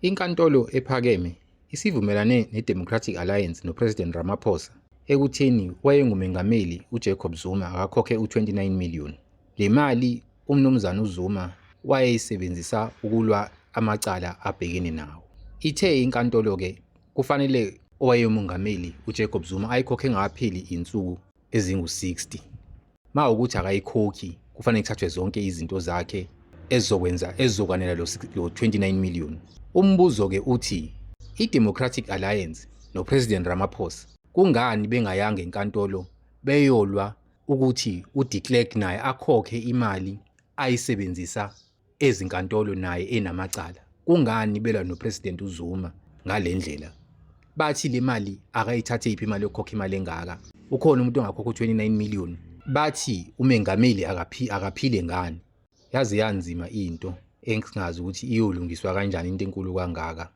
Inkantolo ephakeme isivumelane neDemocratic Alliance noPresident Ramaphosa ekutheni owayengumengameli uJacob Zuma akakhokhe u-29 million. Le mali uMnumzane uZuma wayeyisebenzisa ukulwa amacala abhekene nawo. Ithe inkantolo-ke kufanele owayengumengameli uJacob Zuma ayikhokhe engakapheli insuku ezingu-60. Ma ukuthi akayikhokhi kufanele kuthathwe zonke izinto zakhe ezizokwenza ezizokwanela lo 29 million. Umbuzo-ke uthi i-Democratic Alliance noPresident Ramaphosa kungani bengayanga enkantolo beyolwa ukuthi uDe Klerk naye akhokhe imali ayisebenzisa ezinkantolo naye enamacala? Kungani belwa noPresident uZuma ngale ndlela? Bathi le mali akayithathe iphi imali yokukhokha imali engaka? Ukhona umuntu ongakhokha u-29 million? Bathi umengameli akaphile ngani? Yaze yanzima into engingazi ukuthi iyolungiswa kanjani into enkulu kangaka.